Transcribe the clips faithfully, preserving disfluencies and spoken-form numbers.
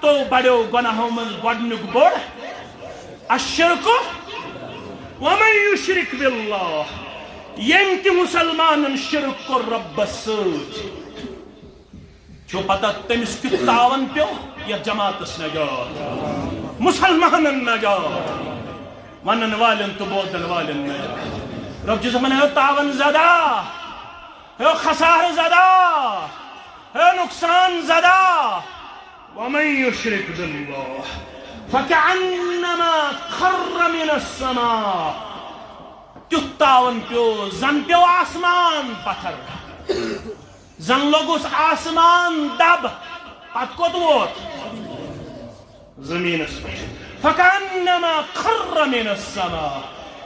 تو بڑیو گناہو منٛز گۄڈنیُک بوٚڑ الشرک ومن یشرک باللہ، ییٚمۍ تہِ مسلمانن شرک کوٚر رۄبس سۭتۍ۔ چھو پتہ تٔمِس کیُتھ تاوان پیوٚو یتھ جماعتس نجات، مسلمانن نجات، ونن والٮ۪ن تہٕ بوزن والٮ۪ن نجات؟ رۄب چھُ دپان، ہے تاوان زدہ، ہے خسارٕ زدہ، ہے نقصان زدہ، ومن یشرک باللہ فکأنما خر من السماء۔ تیُتھ تاوان پیوٚو زن پیوٚو آسمان پتھر، زن لوٚگُس آسمان دب، پتہٕ کوٚت ووت؟ زمینس پٮ۪ٹھ۔ فکأنما خر من السماء۔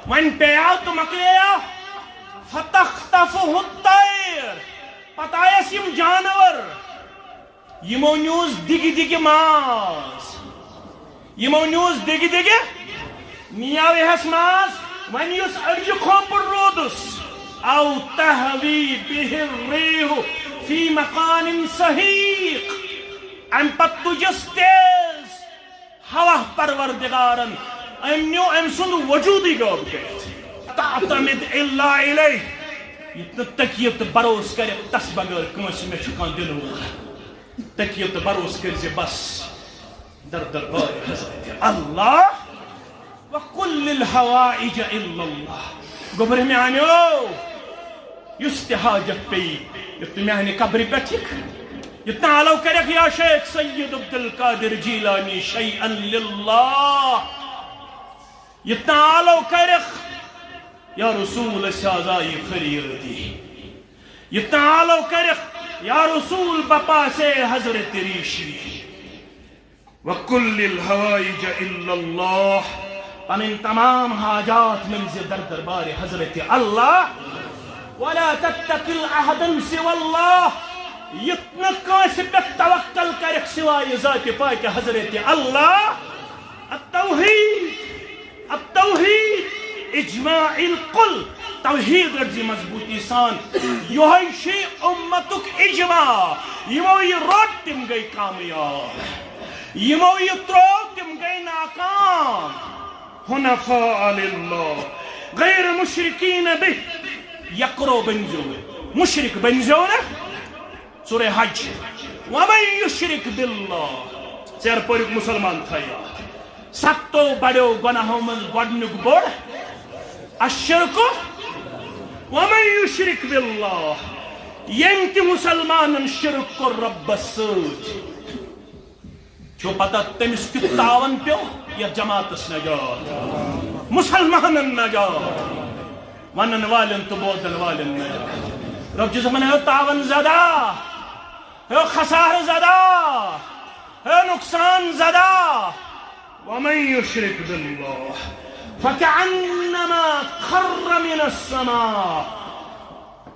وۄنۍ پیٚیاو تہٕ مۄکلیو۔ فتخطفه الطیر۔ پتہٕ آیس یِم جانور۔ یِمو نیوٗس دِگہِ دِگہِ ماز۔ یِمو نیوٗس دِگہِ دِگہِ، نیاو یِہس ماز۔ وۄنۍ یُس أڈجہِ کھوپُر روٗدُس، او تہوی بہ الریح فی مکان سحیق۔ امہِ پتہٕ تُجس تیز ہوا پروردگارن، أمۍ نیوٗ أمۍ سُنٛد وجوٗدٕے غٲب کٔرِتھ۔ تعتمد الا الیہ، یہِ تہٕ تکیہِ تہٕ بروسہٕ کرِ تس بغٲر کٲنٛسہِ، مےٚ چھُ کانٛہہ دِنہٕ وول۔ تکیہِ تہٕ بروسہٕ کٔرۍ زِ بس در دربار حضرت اللہ۔ وقل للحوائج الا اللہ۔ گوٚبرِ میانیو، یُس تہِ حاجت پیٚیہِ، یُتھ نہٕ میانہِ قبرِ پٮ۪ٹھ یِکھ، یُتھ نہٕ آلو کَرٮ۪کھ یا شیخ سید عبدالقادر جیلانی شیئا للہ، یُتھ نہٕ آلو کَرٮ۪کھ یا رسول أسۍ حظ آیہِ فریٲدی، یُتھ نہٕ آلو کَرٮ۪کھ یا رسول بپاسے حضرت ریشی۔ وقل للحوائج الا اللہ، پنٕنۍ تمام حاجات مٔنزِ در دربارِ حضرت اللہ۔ ولا تتکل احدا سوى اللہ، یُتھ نہٕ کٲنٛسہِ پٮ۪ٹھ توکل کرکھ سوائے ذاتِ پاکِ حضرت اللہ۔ التوحید، التوحید، اجماع الکل، توحید رٔٹزِ مضبوٗطی سان۔ یہوے چھُ امتُک اجماع۔ یِمو یہِ روٚٹ، تِم گٔے کامیاب۔ یِمو یہِ ترٛوو، تِم گٔے ناکام۔ حنفاء للہ غیر مشرکین بہ، یکرو بٔنزیو نہٕ، مشرک بٔنزیو نہٕ۔ سورہ حج۔ ومن یشرک باللہ، ژیر پوریُک مسلمان تھٲے یاد۔ ستو بڑیو گناہو منٛز گۄڈنیُک بوٚڑ الشرک ومن یشرک باللہ، ییٚمۍ تہِ مسلمانن شرک کوٚر رۄبس سۭتۍ۔ چھو پتہ تٔمِس کیُتھ تاوان پیوٚو یتھ جماعتس نجات، مسلمانن نجات، ونن والٮ۪ن تہٕ بوزن والٮ۪ن نجات؟ رۄب چھُ دپان، ہے تاوان زدہ، ہے خسارٕ زدہ، ہے نقصان زدہ، ومن یشرک باللہ فکأنما خر من السماء۔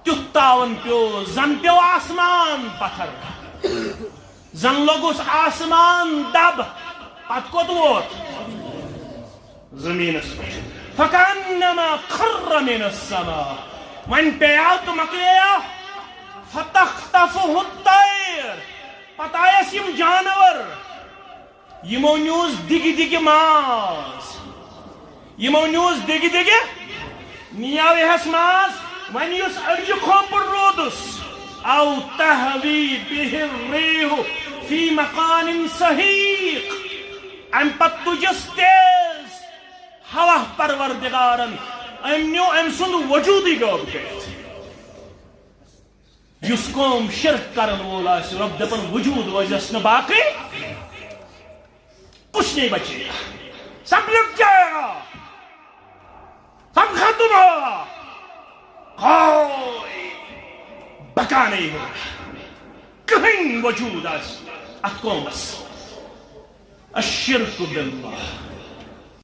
تیُتھ تاوان پیوٚو زن پیوٚو آسمان پتھر، زن لوٚگُس آسمان دب، پتہٕ کوٚت ووت؟ زمینس پٮ۪ٹھ۔ فکأنما خر من السماء۔ وۄنۍ پیٚیاو تہٕ مۄکلیو۔ فتخطفه الطیر۔ پتہٕ آیس یِم جانور۔ یِمو نیوٗس دِگہِ دِگہِ ماز۔ یِمو نیوٗس دِگہِ دِگہِ، نیاو یِہس ماز۔ وۄنۍ یُس أڈجہِ کھوپُر روٗدُس، او تہوی بہ الریح فی مکان سحیق۔ امہِ پتہٕ تُجس تیز ہوا پروردگارن، أمۍ نیوٗ أمۍ سُنٛد وجوٗدٕے غٲب کٔرِتھ۔ یُس قوم شرک کرن وول آسہِ، رۄب دپان، وجود روزٮ۪س نہٕ باقٕے، کچھ نہیں بچے گا، سب لٹ جائے گا، سب ختم ہوگا، کوئی بقا نہیں ہوگا، کہیں وجود آسہِ اتھ قومس۔ الشرک باللہ۔